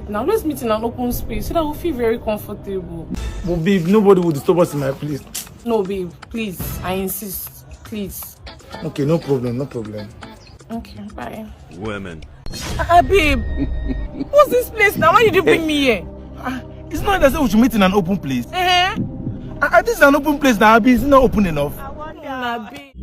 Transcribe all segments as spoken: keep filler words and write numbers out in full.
Now let's meet in an open space so that we feel very comfortable. But babe, nobody will disturb us in my place. No, babe, please, I insist, please. Okay, no problem, no problem. Okay, bye. Women. Ah, babe, what's this place now? Why did you bring me here? Ah, it's not that we should meet in an open place. Eh? Ah, ah, this is an open place now, Abi. Is it not open enough? Nah, babe.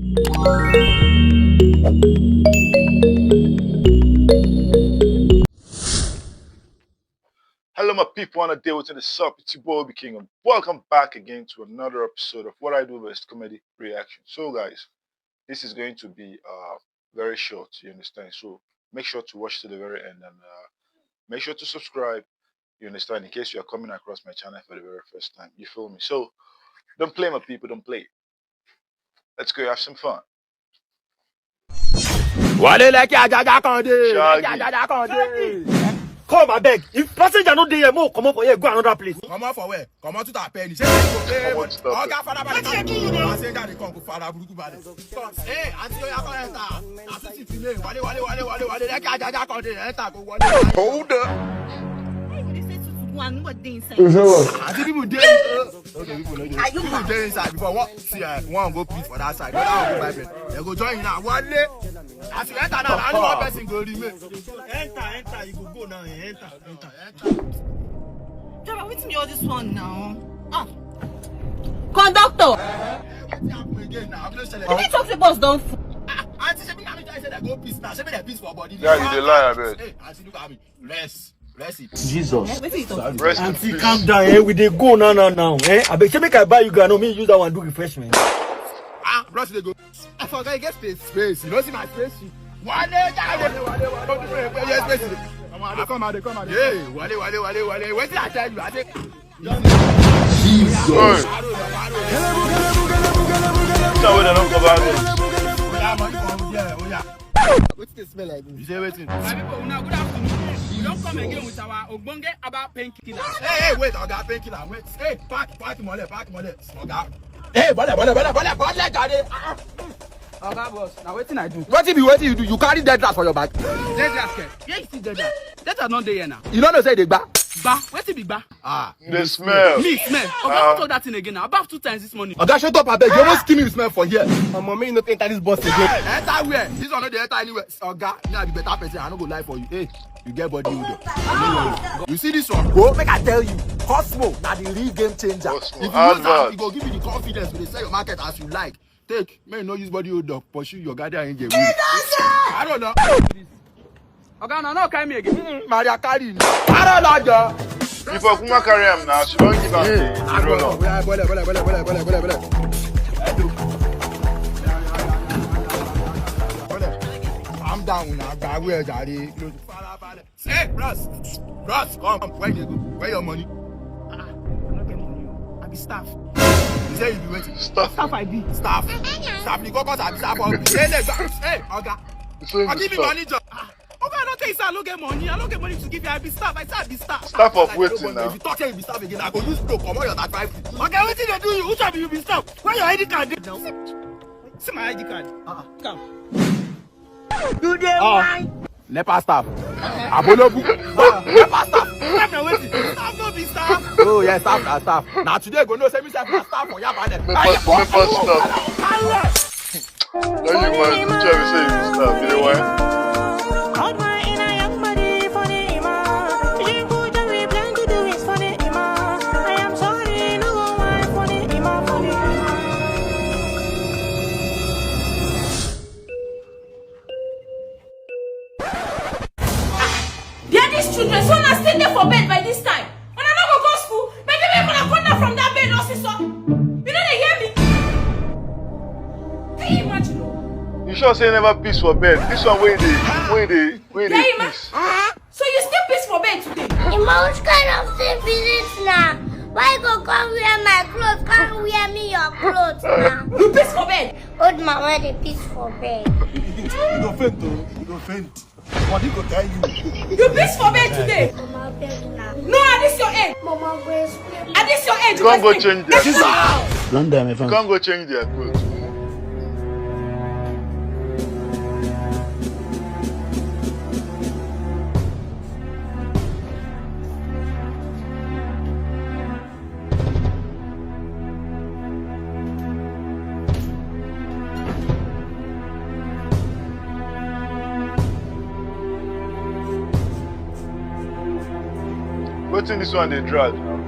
Hello, my people, on a day within the sup, it's your boy Obi King, and welcome back again to another episode of What I Do Best Comedy Reaction. So, guys, this is going to be uh very short, you understand? So, make sure to watch to the very end and uh make sure to subscribe, you understand, in case you are coming across my channel for the very first time. You feel me? So, don't play, my people, don't play. Let's go have some fun. Wale like Ajaja Kande. Shaggy. Like Ajaja Kande. Come abeg. If passenger no dey here, mo comot for here go another place. Comot for where? Comot to that penny. Shey you go pay? Comot, stop it. Oga fada bada. Passenger dey come go fada buruku bada. Hey, aunty, oya come enter. Aunty, sit in there. Wale, wale, wale, wale, wale. Like Ajaja Kande, enter go wale. Hold up. Why you dey say two to one? Nobody dey inside. Aunty, people dey. Okay, people no dey. Are you People mad? Dey inside before what? See, uh, one go piss for that side. Another one go buy bread. They go join you now. Wale. As you enter now, only one person go remain. Enter, enter, you go go now. Eh, enter, enter. Driver, wetin be all this one now? Ah. Conductor, Wetin happen again now? Abi no ṣẹlẹ̀? you dey talk say bus don full. Aunty, shebi na me tell you say they go piss now. Shebi they piss for body. Yeah, you dey lie, abeg. Hey, aunty, look at me. Rest. Rest it. Jesus. Wetin you talk? Rest in Auntie, peace. Calm down. Eh? We dey go now, now, now. Eh? Abeg, shey make I buy you groundnut, make you use that one do refreshment. Ah, bros, they go. I forgot you get space. Space. You don't see my space. Wale, wale, wale, wale, wale. Yes, space. Come on, come on, come on. Hey, wale, wale, wale, wale. Wetin I tell you? I say, Sorry. Tell me they don't cover me. oya, money come here, oya. Wetin dey smell like this? You say wetin? My people, una good afternoon. We don come again with our ogbonge about painkiller. Hey, hey, wait, oga painkiller, wait. Hey, pack, pack mole, pack mole, oga. Hey, bole, bole, bole, bole, bole, jare. Ah, ah. Oga boss, na wetin I do? Wetin be wetin you do? You carry dead rat for your back. Dead rat care. Where you see dead rat? Dead rat no dey here now. You no know say e dey gba. Gba, wetin be gba? Ah. They smell. Me smell. Oga, Ah. who talk that thing again now? About two times this morning. Oga, shut up, abeg. You almost kill me with smell for here. Omo, me no enter this bus again. Enter where? This one no dey enter anywhere. Oga, me I be better person. I no go lie for you. Hey, you get body odor. You see this one? Go, make I tell you. Cosmo na the real game changer. Cosmo, If you use am, advert. E go give you the confidence to dey sell your market as you like. Take, make you no use body odor pursue your guardian angel. I don't know. Oga, na no carry me again. Maria carry me. Para lajo. If Okuma carry am now, she don give am the roll up. Bole, bole, bole, bole, bole, bole, bole. Bole. Calm down now, gba where jare. Hey, bros. Bros, come. Where you go? Where your money? Ah, I no get money. I be staff. You say you be wetin? Staff. Staff I be. Staff. Staff, you go cause I be staff. Hey, hey, oga. So I give you staff. Money job. Ah, oga, I no tell you say I no get money. I no get money to give you. I be staff. I say I be staff. Staff of Like, no wetin money. Now? If you talk say you be staff again, I go use blow comot your thirty-five. Oga, wetin dey do you? Which one be you be staff? Where your I D card dey? See my I D card. Ah, come. You dey Ah. whine. Nepa staff. Abolobu. Nepa staff. Staff na wetin? Staff no be staff. Oh yeah, staff na staff. Na today go know say me sef na staff for Yaba dem. Nepa, Nepa staff. Now you man, teacher, we say you be staff. You know why? There these children, so una still dey for bed by this time. Una no go go school, but dey make una come down from that bed, also so. You no dey hear me? Can you imagine? Oh? You sure say you never piss for bed? This one wey dey, wey dey, wey Yeah, dey you ma- piss. So you still piss for bed today? Emma, which kind of thing be this now? Why you go come wear my clothes? Come wear me your clothes now. You piss for bed. Old man, why dey piss for bed? You go faint, oh. You go faint. Body go tell you. You piss for bed today. Mama, beg now. No, at this your age. Mama, go explain. At this your age, You can't go explain. Change their clothes. Don't die, my You can't go change their clothes. Wetin this one dey drag now?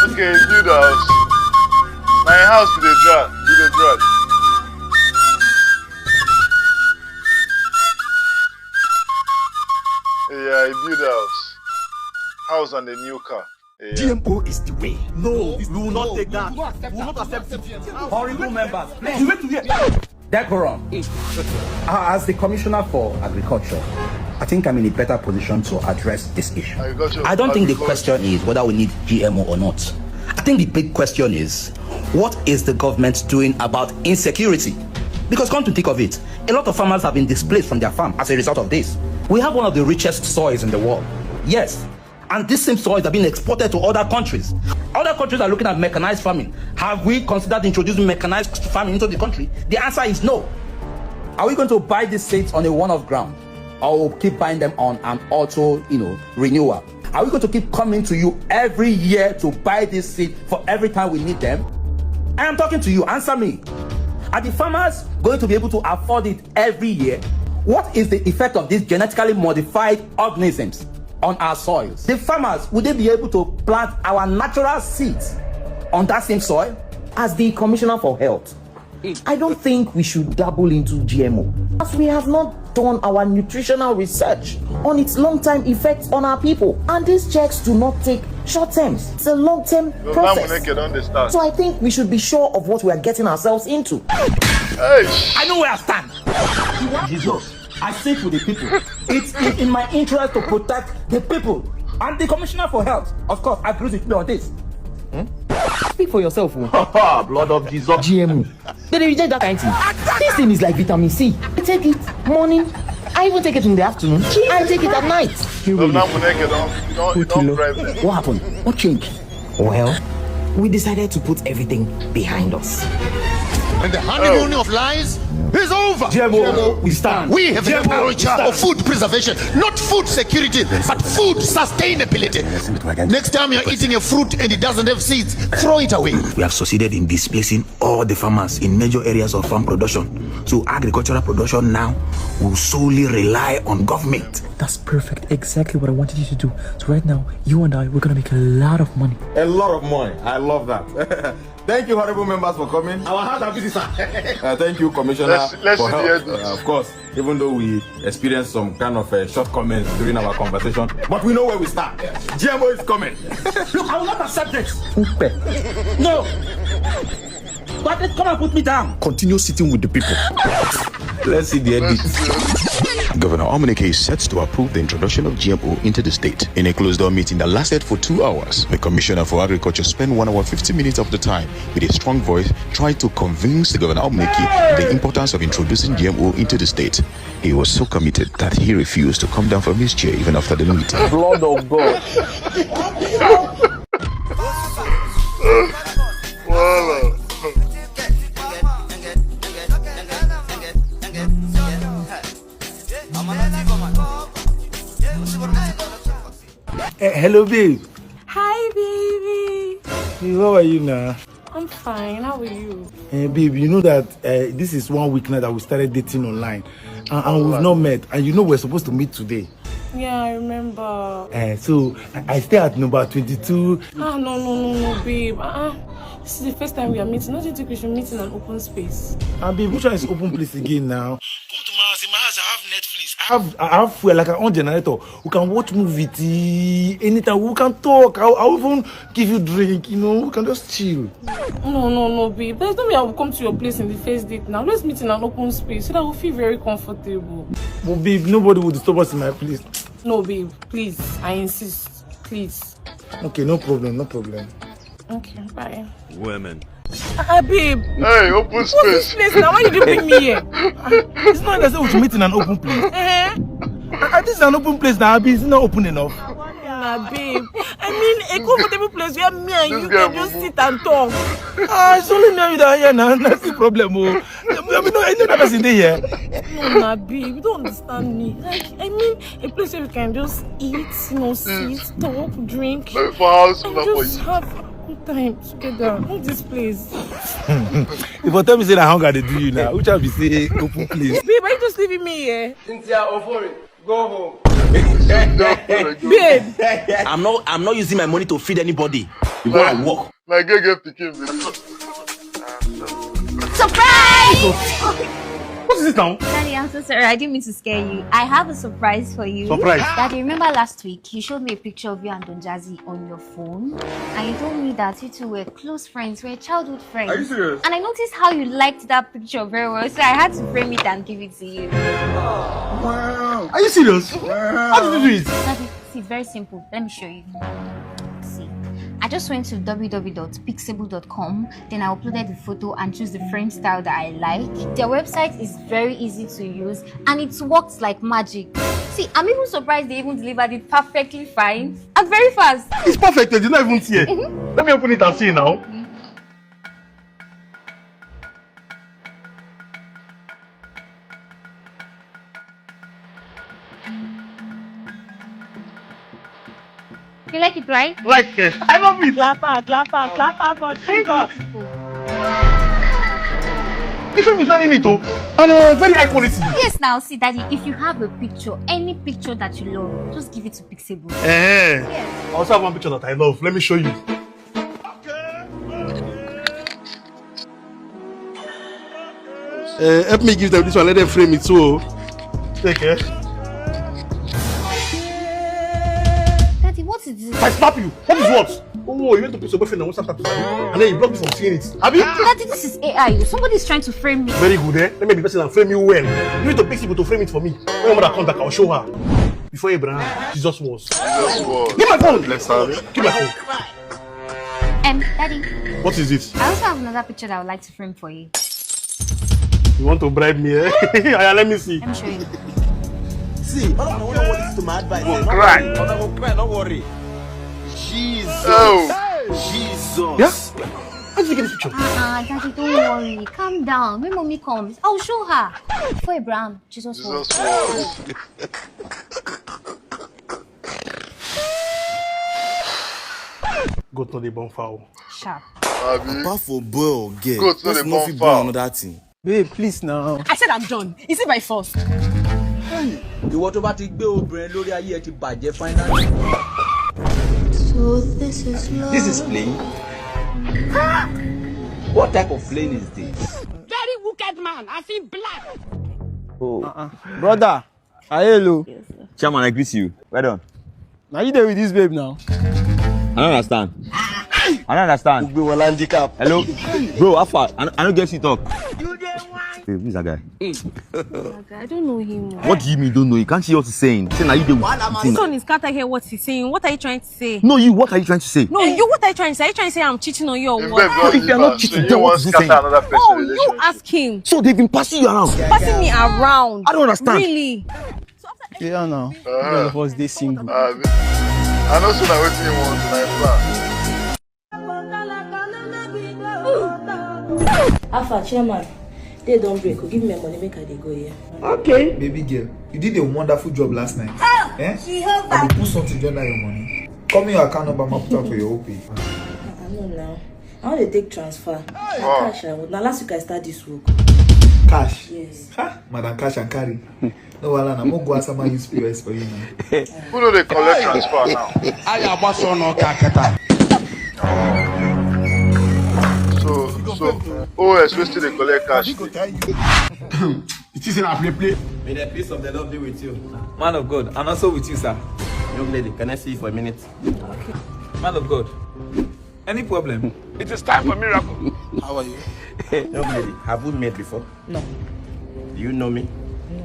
Okay, build house. My house dey drag, you dey drag. Yeah, I build house. House and a new car. Yeah. G M O is the way. No, we will not take that. We will not accept it. Horrible members. Please, wait to hear. Decorum. Uh, as the commissioner for agriculture, I think I'm in a better position to address this issue. Agriculture, I don't think the agriculture. Question is whether we need G M O or not. I think the big question is, what is the government doing about insecurity? Because come to think of it, a lot of farmers have been displaced from their farm as a result of this. We have one of the richest soils in the world. Yes. And these same soils are being exported to other countries. Other countries are looking at mechanized farming. Have we considered introducing mechanized farming into the country? The answer is no. Are we going to buy these seeds on a one-off ground, or we'll keep buying them on an auto, you know, renewal? Are we going to keep coming to you every year to buy this seed for every time we need them? I am talking to you. Answer me. Are the farmers going to be able to afford it every year? What is the effect of these genetically modified organisms on our soils? The farmers, would they be able to plant our natural seeds on that same soil? As the commissioner for health, I don't think we should dabble into G M O, as we have not done our nutritional research on its long-term effects on our people. And these checks do not take short terms. It's a long-term process. So I think we should be sure of what we are getting ourselves into. Hey. I know where I stand. Jesus. I sit with the people. It's in, in my interest to protect the people. And the commissioner for health, of course, agrees with me on this. Hmm? Speak for yourself. Oh. Blood of Jesus. G M O. They dey reject that kind thing. This thing is like vitamin C. I take it morning. I even take it in the afternoon. I take it at night. Governor Muneke don, don, don bribe them. What happened? What changed? Well, we decided to put everything behind us. And the honeymoon of lies is over. G M O, we stand. We have the culture of food preservation, not food security, but food sustainability. Next time you're eating a fruit and it doesn't have seeds, throw it away. We have succeeded in displacing all the farmers in major areas of farm production. So agricultural production now will solely rely on government. That's perfect. Exactly what I wanted you to do. So right now, you and I, we're gonna make a lot of money. A lot of money. I love that. Thank you, honorable members, for coming. Our heart are busy, sir. Uh, thank you, Commissioner, let's, let's for help. Uh, of course, even though we experienced some kind of uh, shortcomings during our conversation, but we know where we stand. G M O is coming. Look, I will not accept this. No. But come and put me down. Continue sitting with the people. Let's see the edit. Governor Omunike is set to approve the introduction of G M O into the state. In a closed-door meeting that lasted for two hours, the Commissioner for Agriculture spent one hour fifty minutes of the time with a strong voice trying to convince the Governor Omunike the importance of introducing G M O into the state. He was so committed that he refused to come down from his chair even after the meeting. Blood of God. Voila. Eh, hello, babe. Hi, baby. Hey, how are you now? I'm fine. How are you? Eh, babe, you know that uh, this is one week now that we started dating online, and, and we've not met. And you know we're supposed to meet today. Yeah, I remember. Uh, so I, I stay at number twenty-two. Ah, no, no, no, no, babe. Uh-uh. This is the first time we are meeting. Don't you think we should meet in an open space? And babe, which one is open place again now? Come to my house. In my house, I have Netflix. I have, I have fuel, like, I own generator. We can watch movie till anytime. We can talk. I'll, I'll even give you drink, you know. We can just chill. No, no, no, babe. There's no way I will come to your place in the first date now. Let's meet in an open space so that we'll feel very comfortable. But babe, nobody will disturb us in my place. No, babe, please. I insist. Please. Okay, no problem, no problem. Okay, bye. Women. Ah, babe. Hey, open space. What's this place now? Why did you bring me here? Ah, it's not that we should meet in an open place. Eh? Ah, ah, this is an open place now, Abi. It's not open enough. Nah, babe. I mean, a comfortable place where me and you can just sit and talk. Ah, it's only me and you that are here now. That's the problem. Oh. I mean, no, any other person dey here? No, na babe, you don't understand me. Like, I mean, a place where we can just eat, you know, sit, talk, drink, for house, and just have a good time together. Not this place. If you tell me say na hunger dey do you now, which I be say open place? Babe, are you just leaving me here? Cynthia Ofori, go home. Babe. I'm not I'm not using my money to feed anybody. You go and work. My girl get pikin. Surprise! What is it now? Daddy, I'm so sorry. I didn't mean to scare you. I have a surprise for you. Surprise? Daddy, remember last week you showed me a picture of you and Don Jazzy on your phone, and you told me that you two were close friends, were childhood friends. Are you serious? And I noticed how you liked that picture very well, so I had to frame it and give it to you. Wow. Are you serious? Wow. How did you do it? Daddy, see, it's very simple. Let me show you. See, I just went to w w w dot pixable dot com, then I uploaded the photo and choose the frame style that I like. Their website is very easy to use and it works like magic. See, I'm even surprised they even delivered it perfectly fine and very fast. It's perfect, it's not even here. Let me open it and see now. You like it, right? Like it. I love it. Clap her, clap her, clap her for Jesus. This one is not in it, oh. And uh, very high quality. Yes, now see, Daddy, if you have a picture, any picture that you love, just give it to Pixable. Eh. Yes. I also have one picture that I love. Let me show you. Uh, help me give them this one. Let them frame it so. Take care. Daddy, what is this? I slap you. What is what? Oh, you went to put your boyfriend on WhatsApp status, and then you block me from seeing it. Abi? Daddy, this is A I. Somebody is trying to frame me. Very good, eh? Let me be person and frame you well. You need to pick people to frame it for me. When your mother comes back, I'll show her. Before Abraham, Jesus was. Jesus was. Give my phone. Let's have it. Give my phone. Um, Daddy. What is it? I also have another picture that I would like to frame for you. You want to bribe me, eh? Yeah, let me see. Let me show you. See, all of I want to listen to my advice. Go cry. All I go cry, don't worry. Jesus. Oh. Jesus. Yeah? How did you get this picture? Uh-uh, Daddy, don't worry. Calm down. When mommy comes, I'll show her. Before Abraham, Jesus was. Jesus was. Goat no dey born fowl. Sharp. Abi? Apart from boy or girl, goat no person no dey fit born born fowl. Another thing. Babe, please now. I said I'm done. Is it by force? Ìwọ tó bá ti gbé obìnrin lórí ayé ẹ ti bàjẹ́ finally. So this is love. This is playing. What type of playing is this? Very wicked man. I feel black. Oh. Uh-uh. Brother, ah, hello. Chairman, I greet you. Well done. Now you there with this babe now. I don't understand. I don't understand. Gbogbo wọn la handicap. Hello? Bro, how far? I, I don't get you talk. Babe, who's that guy? Okay, I don't know him. What do you mean you don't know? You can't see what he's saying. Say now you dey with This one is can't hear what he's saying. What are you trying to say? No, you, what are you trying to say? No, you, what are you trying to say? Are you trying to say I'm cheating on you or what? So if you're not cheating, then what is he saying? Oh, you ask him. So they've been passing you around. Passing me around. I don't understand. Really? So after Yeah, now. All of us dey single. I know say na wetin you want, my plan. Alpha, chairman, day don break. Go give me my money, make I dey go here. Okay. Baby girl, you did a wonderful job last night. Eh? I go put something join that your money. Call me your account number, ma put am for your O P. I know now. I want to take transfer. Wow. Cash, I would. Now last week I start this work. Cash? Yes. Ha! Madam Cash and Carry. No, wala na. Mo go ask ma use P O S for you now. Who do they collect transfer now? I am also no kaketa. So, so, O S, we still dey collect cash. It is in a play play. May the peace of the Lord be with you. Man of God, and also with you, sir. Young lady, can I see you for a minute? Man of God, any problem? It is time for miracle. How are you? Young lady, have we met before? No. Do you know me? No.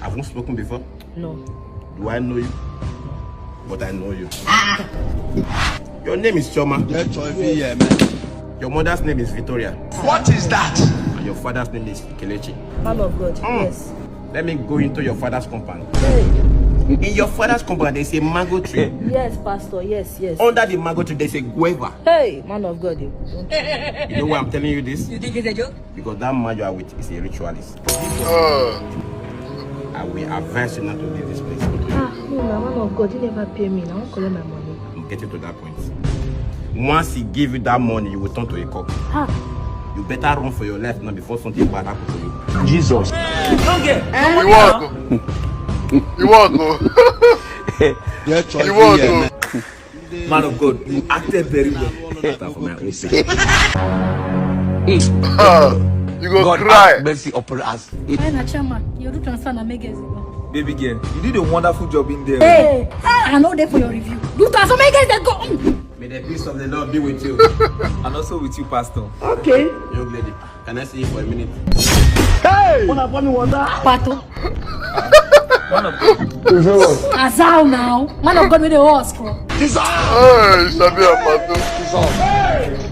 Have we spoken before? No. Do I know you? But I know you. Your name is Chioma. Get your V M. Your mother's name is Victoria. What is that? And your father's name is Kelechi. Man of God, yes. Let me go into your father's compound. Hey. In your father's compound, there's a mango tree. Yes, Pastor. Yes, yes. Under the mango tree, there's a guava. Hey, man of God. You know why I'm telling you this? You think it's a joke? Because that man you are with is a ritualist. Uh. I will advise you not to leave this place. Ah, no, na man of God, you never pay me. Now, collect my money. I'm getting to that point. Once he give you that money, you will turn to a cop. Ah. You better run for your life now before something bad happen to you. Jesus. Don't get. You walk. You walk. You walk. Man of God, you acted very well. That for my own sake. You go God cry. Have mercy upon us. Hey, na chairman, you do transfer na make girls go. Baby girl, you did a wonderful job in there. Hey, I know there for your review. Do transfer make girls go. Mm. May the peace of the Lord be with you. And also with you, Pastor. Okay. Young lady, can I see you for a minute? Hey! Wanna pour me water? Pato. Man of God. Azal now. Man of God with the horse, bro. Hey, Sabi Apato.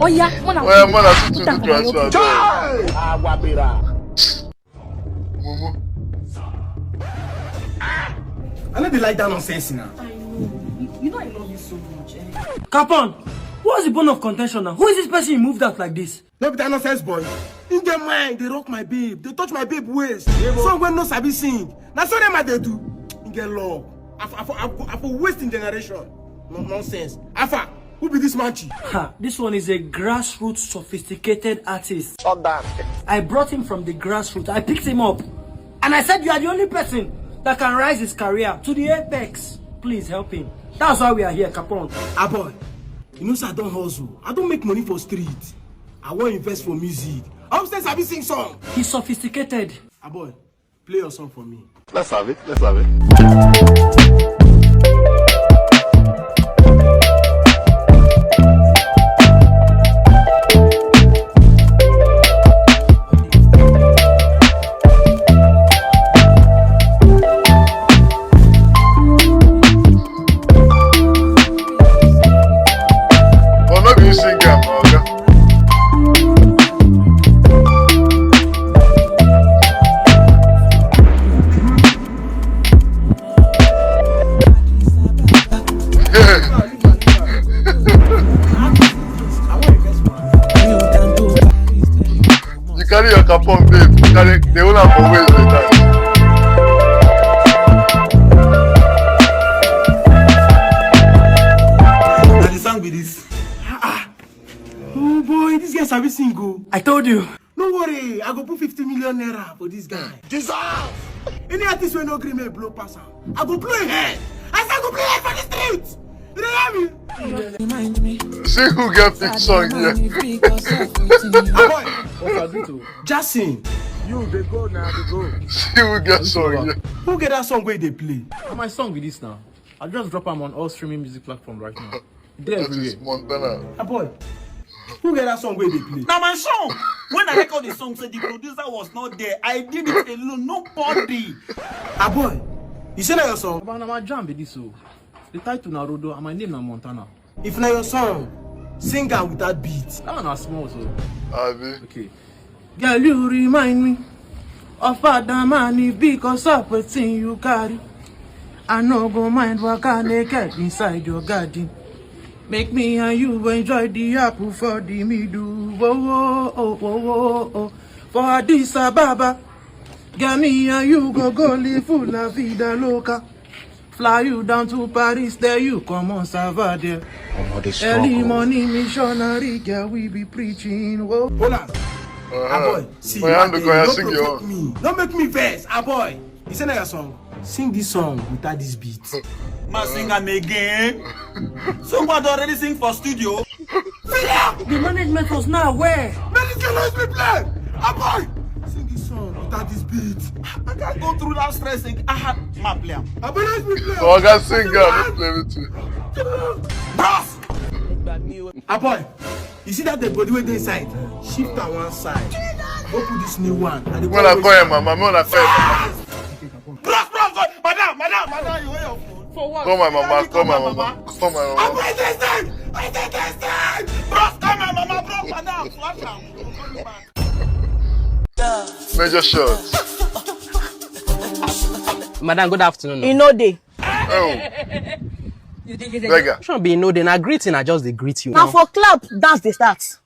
Oh yeah, man of God. Oh yeah, man, I see you do transfer. Chai! Aguabera. Mumu. I no dey like that nonsense now. I know. You, you know I love you so much. Eh? Capon, what's the bone of contention now? Who is this person you moved out like this? No be that nonsense boy. In their mind, they rock my babe. They touch my babe waist. Song wey no sabi sing. Na so dem I dey do. In get love. I for, I for, I for, I for waste in generation. No, nonsense. Afa, who be this man? Ha, this one is a grassroots sophisticated artist. Shut down. I brought him from the grassroots. I picked him up. And I said, "You are the only person that can rise his career to the apex. Please help him." That's why we are here, Capon. Ah, boy, you know, sir, I don't hustle. I don't make money for street. I want invest for music. I upstairs, I be sing song. He's sophisticated. Ah, boy, play your song for me. Let's have it. Let's have it. But no be you sing am, my oga. You carry your capon, babe. You carry the whole am for waist like that. Na the song be this. Ah, ah. Oh boy, this guy sabi sing o. I told you. No worry, I go put fifty million naira for this guy. Jesus! Any artist wey no gree make blow pass am, I go blow him head. I say I go blow head for the street. You dey hear me? Remind me. See who get big song here. Boy, what I do to Jackson? You dey go now, dey go. See who get song here. Who get that song wey dey play? Na my song be this now. I just drop am on all streaming music platform right now. Dey everywhere. Montana. Ah, boy. Who get that song wey dey play? Na my song. When I record the song, say the producer was not there. I did it alone. Nobody. Ah, boy. You say na your song? But na my jam be this o. The title na Rodo and my name na Montana. If na your song, sing am without beat. That one na small so. Abi. Okay. Girl, you remind me of Adam and Eve because of wetin you carry. I no go mind waka naked inside your garden. Make me and you enjoy the apple for the middle. Whoa, whoa, oh, whoa, whoa, oh. For Addis Ababa, girl, me and you go go live full la vida loca. Fly you down to Paris, there you come on Savage. Omo, dey struggle. Early morning missionary, girl, we be preaching. Whoa. Hold on. Ah, boy, see, my hand go, no provoke me. No make me vex. Ah, boy, you say na your song. Sing this song without this beat. Ma sing am again. So what already sing for studio? The management was now aware. Make this girl let me play. Ah, boy, sing this song without this beat. I can't go through that stress again. Ah, ma play am. Ah, boy, let me play. So I can sing, girl, let me play with you. Bros! Ah, boy, you see that dead body wey dey inside? Shift am one side. Go put this new one. When I call your mama, when I call your mama. Bros, bros, bros, madam, madam, madam, you wear your phone. For what? Call my mama, call my mama, call my mama. I play this thing! I play this thing! Bros, call my mama, bros, madam, flash am. Major shot. Madam, good afternoon. E no dey. Oh, You think it's a beggar. Should be no, then I greet you, I just dey greet you. Na for club dance dey start.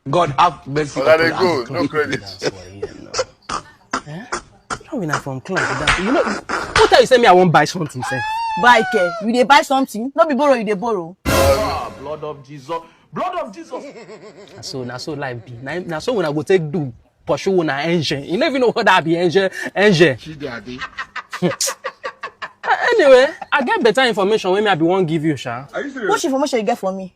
God have mercy Oga dey upon go, us. No credit. That's for here now. Eh? Should be na from club dance. You know, who tell you say me I won't buy something, sir? Buy care. You dey buy something? No be borrow you dey borrow. Ah, blood of Jesus. Blood of Jesus. Na so, na so life be. Na, na so when I go take do pursue una engine. You never know what that be engine, engine. Anyway, I get better information when me I be won't give you, sha. Which information you get for me?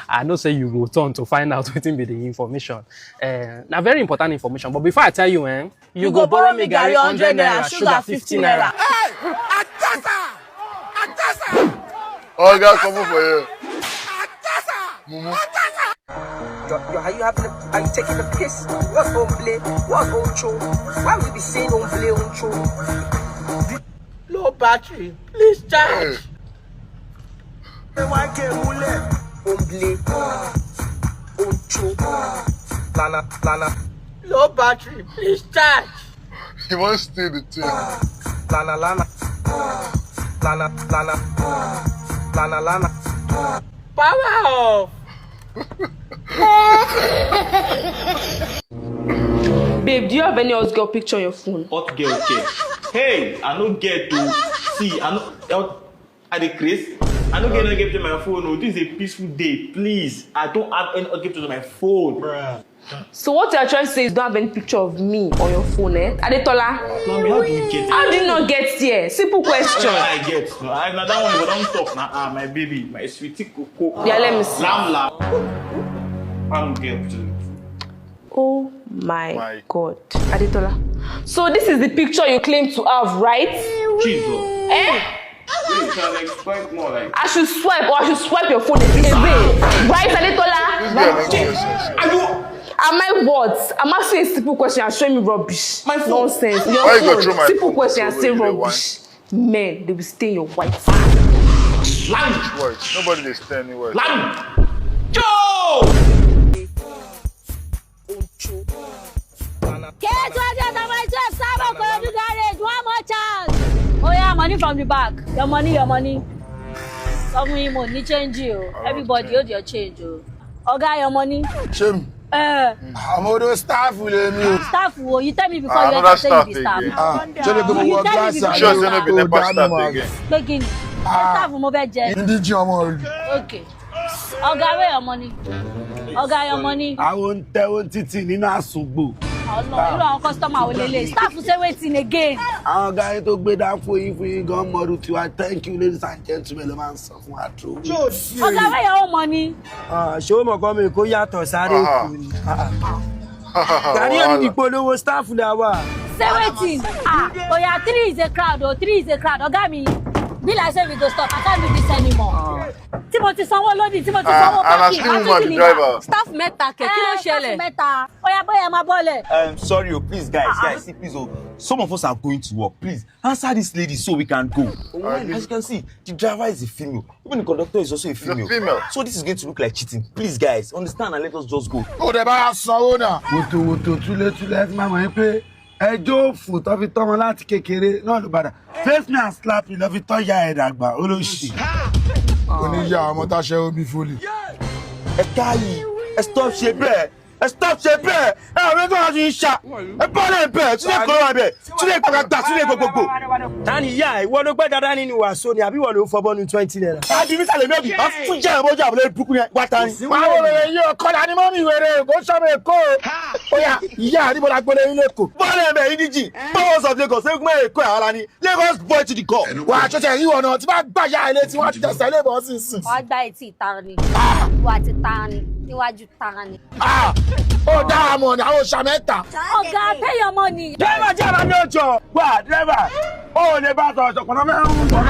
I know say you go turn to find out wetin be the information. Uh, na very important information. But before I tell you, eh, you, go borrow me garri hundred naira, sugar fifty naira. Oga, come up for here. Mumu. Yo, yo, how you having a, are you taking a piss? What's on play? What's on show? Why we be saying on play on show? Low battery, please charge. Hey, On play, on show. Lana, lana, Low battery, please charge. he wants to steal the thing. lana, lana. Lana, lana. Lana, lana. Power off. Babe, do you have any hot girl picture on your phone? Hot girl care. Hey, I no get to see. I no. I dey craze. I no get no gift on my phone. Oh, this is a peaceful day. Please, I don't have any gift on my phone. So what you are trying to say is you don't have any picture of me on your phone, eh? Adetola, Mommy, how do you get it? How do you not get here? Simple question. I get. No, I, na that one we don't talk. Na ah, my baby, my sweetie coco. Yeah, let me see. Lam lam. I don't get to. Oh my, My- God. Adetola. So this is the picture you claim to have, right? Jesus. Eh? You can expect more like. I should swipe or I should swipe your phone away. Right, Adetola? This girl makes no sense. Are you? Am I what? I'm asking a simple question. You're showing me rubbish. My phone. Nonsense. Your Why you go phone. throw my Simple phone? Question. You're Throw saying it away. Rubbish. Men, they will stay in your white. Lying. What? Nobody dey stay anywhere. Lying. Joe. K twenty of my twelve Starbuck Koyobi garage. One more chance. Oh yeah, money from the back. Your money, your money. Some money, change you. Everybody hold your change, oh. Oga, your money. Shame. Uh, I'm all those staff will me. Staff wo? You tell me before Ah, you another enter, say you staff be staff. Again. Ah, ṣé lè gbogbo You wọ tell me glass before. Sure say no be àti nepa ọ̀dà staff nù again. Begin. Staff mo fẹ́ jẹ. Ndíjì ọmọ rẹ̀. Okay. Oga, where your money? Oga, your money. Àwọn ń tẹ ohun títì nínú àsùgbò. Ọlọ́run, irú àwọn customer wo lélẹ̀? Staff say wetin again? Àwọn ọ̀gá yín tó gbé dá fún yín fún yín gan mọ́rú tiwa, thank you ladies and gentlemen ló máa ń sọ fún wa tó. Oga, where your own money? Ṣé o mọ̀ kọ́ mi kó yàtọ̀ sáré Aha. kù ni? Gàrí òní ìpolówó staff la wà. Say wetin? Ah, oya, three is a crowd o, three is a crowd. Oga mi, be like say we go stop. I can't do this anymore. Tí mo ti sanwó lódì, tí mo ti sanwó Ah, and I parking. still woman be driver. Staff mẹ́ta kẹ̀, kí ló Eh, staff ṣẹlẹ̀? mẹ́ta. Oya, bóyá ẹ máa bọ́lẹ̀. Um, sorry, oh, please, guys, guys, see, please, oh, some of us are going to work. Please answer this lady so we can go. As you can see, the driver is a female. Even the conductor is also a female. female. So this is going to look like cheating. Please, guys, understand and let us just go. Ó dẹ̀ bá sanwó náà. Wòtòwòtò túlétúlé ẹ fi máa mọ̀ yín pé ẹjọ́ òfò tó fi tọ́mọ láti kékeré náà ló padà. Face me and slap you lọ́ fi tọ́ ya ẹ̀ dàgbà olóṣì. Oníyà ọmọ táṣẹ́ ó bí fólì. Ẹ káyì, ẹ stop ṣe bẹ́ẹ̀, ẹ stop ṣe bẹ́ẹ̀, ẹ àwọn ẹgbẹ́ wọn ti ń ṣá, ẹ bọ́ lẹ́yìn bẹ́ẹ̀, tún lè kọ́ wa bẹ́ẹ̀, tún lè gbàgbà, tún lè gbogbogbò. Ta ni ìyá ẹ̀? Ìwọ ló gbẹ́ dáadáa nínú wàásù ni àbí ìwọ ló ń fọbọ́ nu twenty naira? Àbí mi sàlẹ̀ mi ò bí, wọ́n tún jẹ́ ìwọ́n jẹ́ àbúlé burúkú yẹn, wá ta ni. Àwọn olóyè yìí ọ̀kọ́dà ni mọ́mí wèrè kò sọmọ èkó. Ó yá, ìyá àdìbò la gbọ́dọ̀ yín lẹ́kọ̀ọ́. Bọ́ọ̀lù ẹ̀mẹ̀ yìí díjì, Powers of Lagos, ṣé gbọ́n èkó ẹ̀ ara ni, Lagos boy to the core. Wà á ṣẹ̀ṣẹ̀ yí ọ̀nà tí bá gbà ya ilé tí wọ́n tẹ̀sẹ̀ lé bọ́ sí sùn. Wọ́n gbá etí ìta ni. Wọ́n ti ta ni. Níwájú ta ni. Ó dára mọ̀ ní àwọn oṣù mẹ́ta. Oga, pay your money. Dírẹ́bà jẹ́ àbámi òjò. Wà dírẹ́bà. Ó lè bá sọ̀rọ̀ sọ̀kùnrin mẹ́rin ń bọ̀.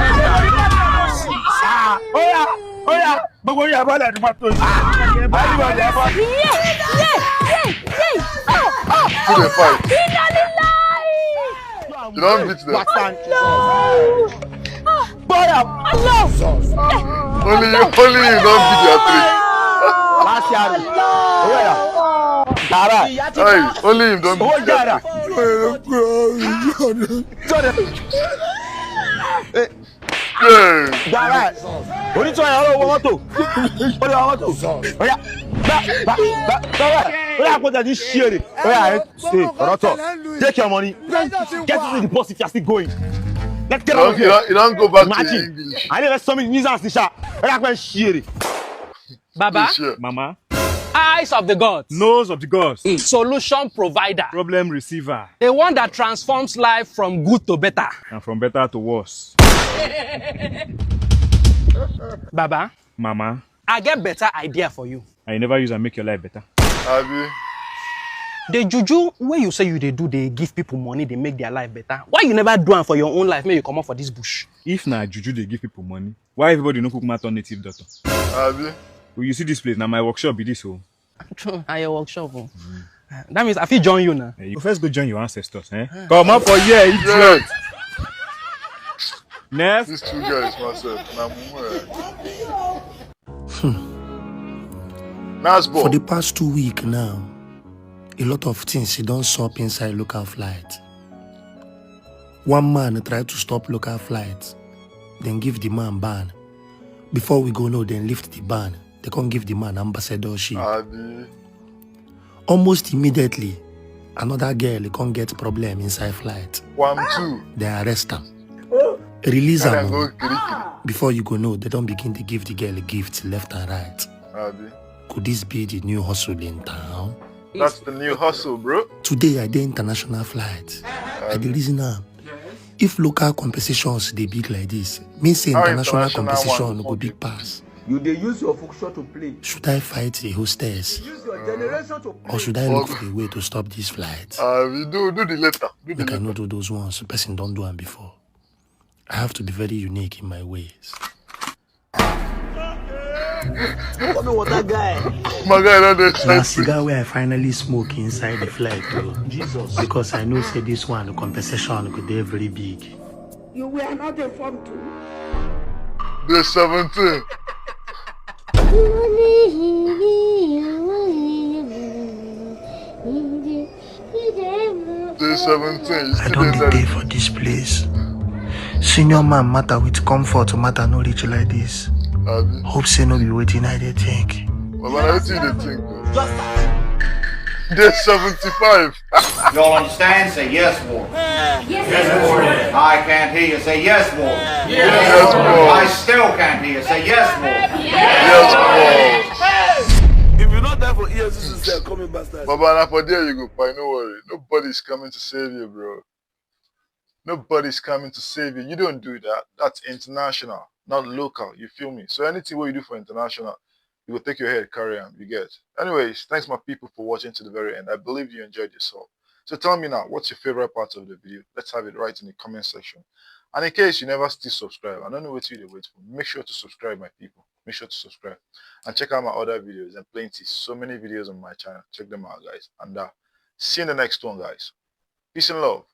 Ó yá, ó yá, gbogbo yẹn bọ́lẹ̀ ní mọ́tò yìí. Everybody ẹ bọ́. Yé, yé, yé, yé. Oh, oh, Who dey fight? Inna lillahi. You don beat them. No. Bọ́yà. Allah. Only you, only you don beat their three. Láti àrùn. Ó yà. Dàrá. Hey, only him don Ó beat their yàrá. three. Tell them. Hey, gbàrà. Onítọ̀ yẹn ló wọ mọ́tò. Ó lè wọ mọ́tò. Ó yá. Bá, bá, bá, bá. Ó yá, kó tẹ̀ ní ṣí èrè. Ó yá, ẹ ṣe ọ̀rọ̀ tọ̀. Take your money. Get into the bus if you are still going. Let's get out of here. You don't go back to English. I never saw me nuisance, Nisha. Ó yá, kó ṣí èrè. Baba, Mama, eyes of the gods, nose of the gods, solution provider, problem receiver, the one that transforms life from good to better, and from better to worse. Baba, Mama, I get better idea for you. And you never use and make your life better. Abi? The juju where you say you they do, they give people money, they make their life better. Why you never do am for your own life? Make you come up for this bush. If na juju they give people money, why everybody no cook matter native doctor? Abi? Well, you see this place, now my workshop be this, oh. True, na your workshop, oh. That means I fit join you now. Eh, you first go join your ancestors, eh? Come up for here, idiot. Next. These two guys, myself, na mumu, eh? Nice ball. For the past two weeks now, a lot of things you don't stop inside local flight. One man tried to stop local flight, then give the man ban. Before we go know, then lift the ban. They can't give the man ambassadorship. Abi. Almost immediately, another girl can't get problem inside flight. One, two. They arrest her. Release her. Before you go know, they don't begin to give the girl a gift left and right. Abi. Could this be the new hustle in town? That's the new hustle, bro. Today, I dey international flight. I dey reason am. If local compensations dey big like this, mean say international compensation go big pass. You dey use your function to play. Should I fight the hostess? Use your generation to play. Or should I look for a way to stop this flight? Uh, we do, do the letter. Do the letter. Make I no do those ones. Person don't do am before. I have to be very unique in my ways. What be water guy? My guy, not the. Na cigar where I finally smoke inside the flight, though. Jesus. Because I know say this one, the compensation go dey very big. You were not informed too. The seventeen. Day seventeen, you I still don't dey there. Dey for this place. Senior man matter with comfort matter no reach like this. Abi? Hope say no be wetin I dey think. Baba, na wetin you dey think, bro? Day seventy-five. Y'all understand? Say yes, Lord. Yes, Lord. I can't hear you. Say yes, Lord. Yes, Lord. I still can't hear you. Say yes, Lord. Yes, Lord. If you not die for E F C C, they are coming, bastard. Baba, na for there you go, boy. No worry. Nobody's coming to save you, bro. Nobody's coming to save you. You don't do that. That's international, not local. You feel me? So anything what you do for international, you go take your head, carry on. You get. Anyways, thanks my people for watching to the very end. I believe you enjoyed yourself. So tell me now, what's your favorite part of the video? Let's have it right in the comment section. And in case you never still subscribe, I don't know what you wait for. Make sure to subscribe, my people. Make sure to subscribe and check out my other videos and plenty, so many videos on my channel. Check them out, guys. And uh, see you in the next one, guys. Peace and love.